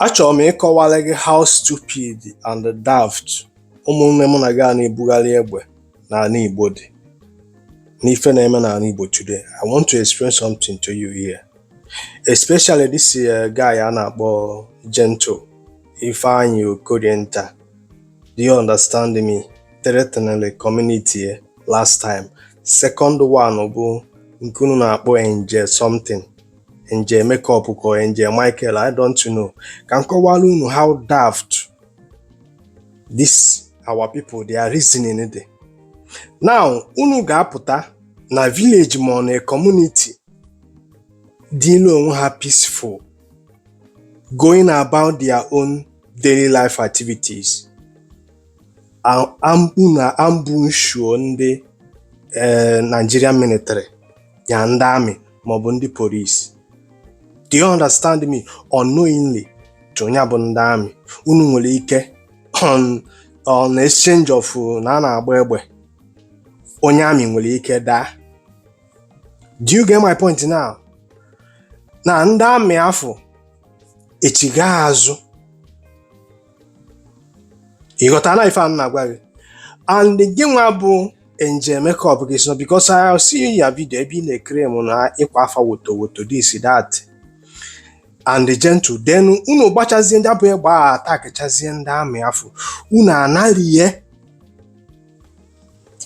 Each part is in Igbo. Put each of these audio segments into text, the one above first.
Achọrọ m ịkọwara gị how stupid and daft ụmụnne mụ na gị a na-ebugharị egbe n'ala Igbo dị n'ife na-eme n'ala Igbo today. I want to explain something to you here. Especially this guy a na-akpọ Gentle Ifeanyi Okorienta. Do you understand me? Threatening the community last time. Second one bụ nke unu na-akpọ Angel something. Angel Makeup ka ọ Angel Michael, I don't know. Ka m kọwara unu how daft this our people, their reasoning dị. Now, unu ga-apụta na village ma ọ na community dịịrị onwe ha peaceful, going about their own daily life activities. Unu ambushuo ndị Nigerian military ya, ndị army maọbụ ndị police. Do you understand me? Unknowingly to ya bụ ndị army, unu nwere ike on exchange of na a na-agba egbe, onye army nwere ike daa. Do you get my point now? Na ndị army afọ echiga azụ, ị ghọtara na ife a m na-agwa gị? And gị nwa bụ Angel Makeup gị so, because I see your video ebe ị na-ekiri m na ịkwa afa woto woto, this, that and the Gentle. Then unu gbachazie ndị abụ egbe a, attackchazie ndị army afọ, unu anaghị,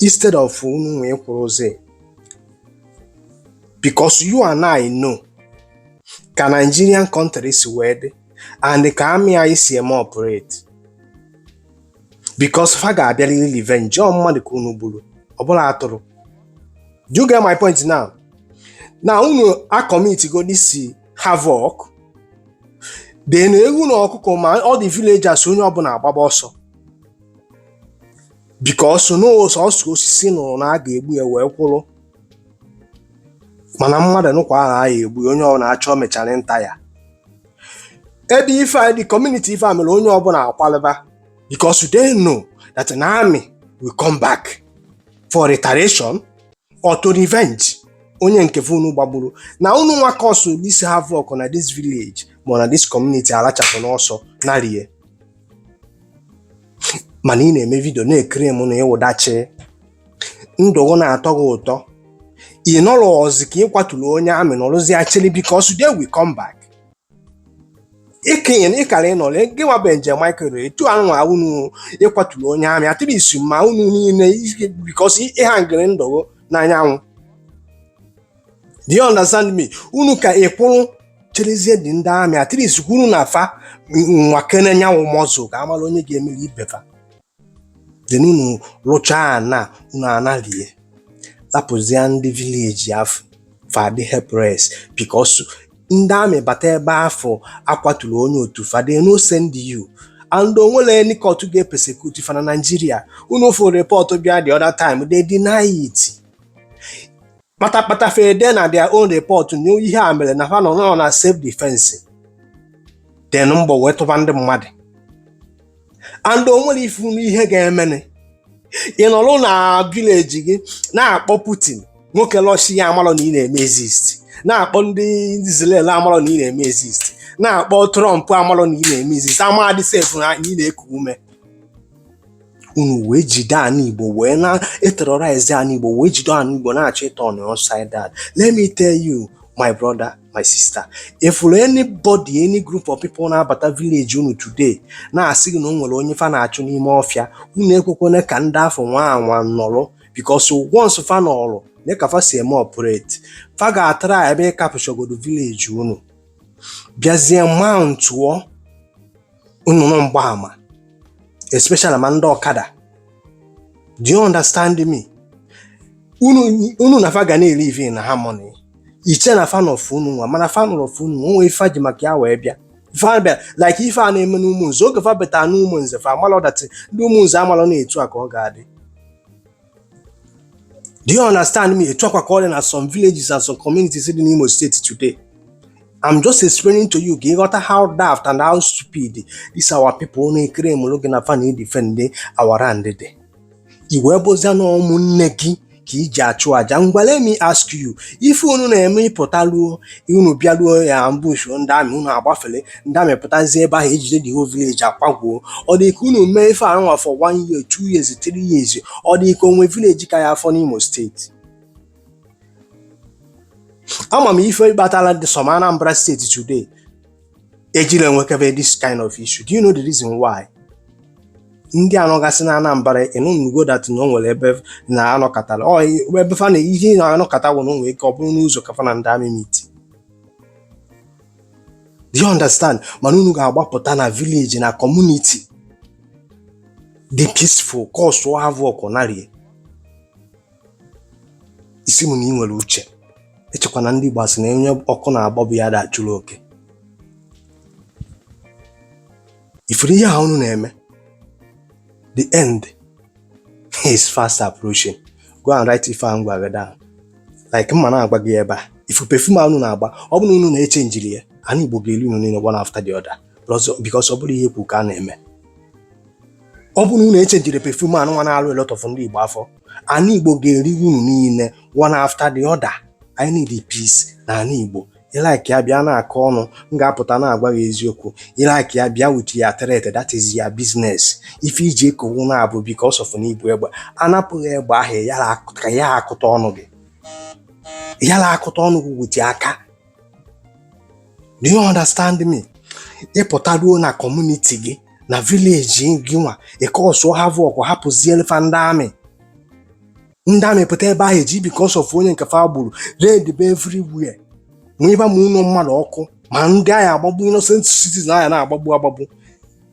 instead of unu nwee kwụrụzi, because you and I know ka Nigerian country si wee dị and ka army anyị si eme operate, because fa ga-abịarịrị revenge. Ọ mmadụ ka unu gburu, ọ bụla atụrụ. Do you get my point now? Na unu acommit go this havoc, then ewu na ọkụkọ ma all the villagers, onye ọbụla agbaba ọsọ, because n'ụsọsọ osisi nụrụ na a ga-egbu ya wee kwụrụ, mana mmadụ nụkwa aha a egbu ya, onye ọbụla achọ mechara nta ya ebe ife a dị community. Ife a mere onye ọbụla akwalịba, because they know that an army will come back for retaliation or to revenge onye nke unu gbagburu na unu nwa cause this havoc na this village ma na this community. Alachapụ n'ọsọ narie, mana ị na-eme video na-ekiri m na ịwụdachi ndụ gị na-atọ gị ụtọ. Ị nọrọ ọzi ka ị kwaturu onye army nọrụzi achịrị, because they will come back. Ịkenye ịkara ịnọrọ gị nwa bụ Angel Michael etu anwa unu ịkwaturu onye army, at least ma unu niile, because ịha ngịrị ndụ gị n'anyanwụ. Do you understand me? Unu ka ị kwụrụ cherezie dị ndị army, at least kwuru na fa nwakene nyanwụ mọzụ ka amara onye ga-emeri ibe fa. Then unu rụchaa ana unu analie, lapụzie ndị village afọ fa dị helpless, because ndị army bata ebe afọ akwaturu onye otu fa, they no send you, and onwere any court ga-epersecute fa na Nigeria. Unu fụ report bịa the other time, they deny it kpatakpata. Fede na their own report na ihe a mere na fa nọ na self defense, then mbọ wee tụba ndị mmadụ, and o nwere ifu ihe ga-emene. Ị nọrọ na village gị na-akpọ Putin, nwoke Russia amarọ na ị na-eme exist, na-akpọ ndị Israel amarọ na ị na-eme exist, na-akpọ Trump amarọ na ị na-eme exist, amadị sef na ị na-eku ume. Unu wee jide ana Igbo wee na eterrorize ana Igbo, wee jide ana Igbo na-achọ ịtọ on upside down. Let me tell you, my brother, my sister, if anybody, any group of people na-abata village unu today na-asị gị na o nwere onye fa na-achụ n'ime ọfịa, unu ekwekwana ka ndị afọ nwa anwa nọrọ, because once fa nọrọ na ka fa si eme operate, fa ga-atara ebe ịkapụchagodo village unu, bịazie mountụọ nnụnụ mgbaama, especially ma ndị ọkada. Do you understand me? Unu na fa ga na-elive na harmony, iche na fa nọfụ unu nwa, mana fa nọrọ unu nwa onwe ife ji maka ya wee bịa. Ife a bịa like ife a na-eme n'Ụmụnze oge fa beta n'Ụmụnze, fa amalọ that ndị Ụmụnze amalọ na etu a ka ọ ga-adị. Do you understand me? Etu akwa ka ọ dị na some villages and some communities dị n'Imo State today. I'm just explaining to you ka ị ghọta how daft and how stupid this our people na-ekere emụrụ gị na fa na defend our land dị. I wee bụzie na ụmụnne gị Ka iji achụ aja. Ngwa, let me ask you, ife unu na-eme, ịpụtaluo, unu bịaruo ya, ambush ndị army, unu agbafere, ndị army pụtazie ebe ahụ, ejide the whole village, akwagwuo. Ọ dị ka unu mee ife anụnwa for one year, 2 years, 3 years, ọ dị ka onwe village ka ya afọ n'Imo Steeti. Ama m ife kpatara dị some Anambra State today ejiri enwekebe this kind of issue. Do you know the reason why? Ndị anọgasị na Anambra, ịnụnugo that na o nwere ebe na-anọkọtara ọ ebe fa na ihe na-anọkọta bụ na o nwere ike ọ bụrụ n'ụzọ ka fa na ndị army meet. Do you understand? Mana unu ga-agbapụta na village, na community dị peaceful, cause havoc narie isi m na ị nwere uche. Echekwa na ndị Igbo asị na onye ọkụ na-agba bụ ya dachụrụ oke. Ifuru ihe a unu na-eme, the end is fast approaching. Go and write ife a m gwara gị down. Like mma na-agwa gị ebe a, ifu perfume a unu na-agba, ọ bụrụ na unu na-eche njiri ya, ana Igbo ga-eri unu niile one after the other, because ọ bụrụ ihe ekwu ka a na-eme. Ọ bụrụ na unu echenjiri perfume a nwa na-arụ a lot of ndị Igbo afọ, ana Igbo ga-eri unu niile one after the other. I need peace na ana Igbo. Ị like ya, bịa na-akọ ọnụ, m ga-apụta na-agwa gị eziokwu. Ị like ya, bịa with ya threat, that is your business. Ife iji ekowu na-abụ because of na ibu egbe, anapụghị egbe ahụ ya ka ya akụta ọnụ gị, ya akụta ọnụ gị with aka. Do you understand me? Ịpụtaruo na community gị, na village gị nwa, ịkọsụọ havoc, hapụzie fa ndị army. Ndị army pụta ebe ahụ, eji because of onye nke fa gburu, raid be everywhere, ma ịba ma ụlọ mmadụ ọkụ, ma ndị agha agbagbu innocent citizen agha na-agbagbu agbagbu.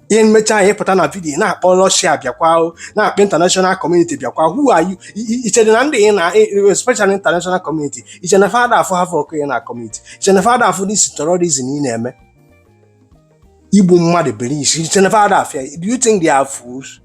Ihe mmecha anyị pụta na video na-akpọ Russia bịakwa o, na-akpọ international community bịakwa. Who are you? Ichere na ndị ị na, especially international community, iche na fada afụ havoc ị na community, iche na fada afụ this terrorism ị na-eme, igbu mmadụ bere isi, iche na fada afụ ya? Do you think they are fools?